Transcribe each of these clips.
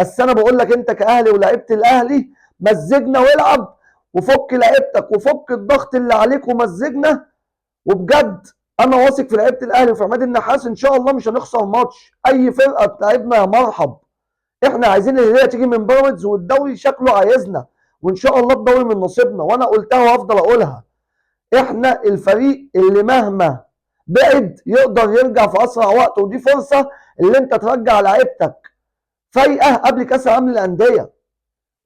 بس انا بقول لك انت كاهلي ولاعيبه الاهلي مزجنا والعب وفك لعيبتك وفك الضغط اللي عليك ومزجنا. وبجد انا واثق في لعيبة الاهلي وفي عماد النحاس، ان شاء الله مش هنخسر ماتش. اي فرقه تلعبنا يا مرحب، احنا عايزين الهدية تيجي من بيراميدز، والدوري شكله عايزنا، وان شاء الله الدوري من نصيبنا. وانا قلتها وافضل اقولها، احنا الفريق اللي مهما بعد يقدر يرجع في اسرع وقت، ودي فرصة اللي انت ترجع لعيبتك فايقه قبل كاس العالم للاندية.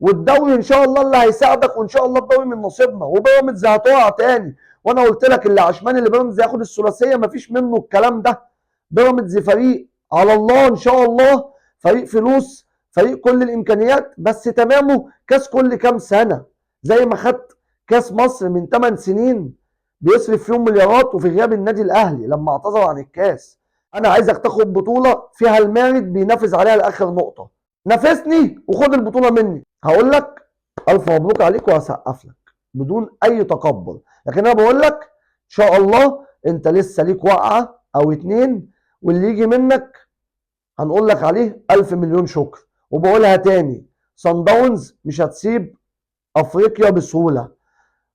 والدوري ان شاء الله اللي هيساعدك، وان شاء الله الدوري من نصيبنا، وبيراميدز هتقع تاني. وانا قلت لك اللي عشمان اللي بيراميدز ياخد الثلاثية مفيش منه الكلام ده. بيراميدز فريق على الله ان شاء الله، فريق فلوس، فريق كل الامكانيات، بس تمامه كاس كل كام سنة، زي ما خدت كاس مصر من 8 سنين بيصرف فيهم مليارات، وفي غياب النادي الاهلي لما اعتذر عن الكاس. انا عايزك تاخد بطوله فيها المارد بينافس عليها لاخر نقطة. نافسني وخد البطولة مني، هقول لك الف مبروك عليك وهسقف لك بدون اي تكبر. لكن انا بقول لك ان شاء الله انت لسه ليك وقعه او اتنين، واللي يجي منك هنقول لك عليه الف مليون شكر. وبقولها تاني، صن داونز مش هتسيب افريقيا بسهولة.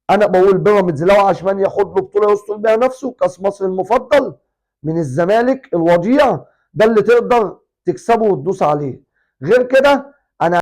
انا بقول بيراميدز لو عشمان ياخد له بطوله يستر بيها نفسه، كاس مصر المفضل من الزمالك الوضيع ده اللي تقدر تكسبه وتدوس عليه. غير كده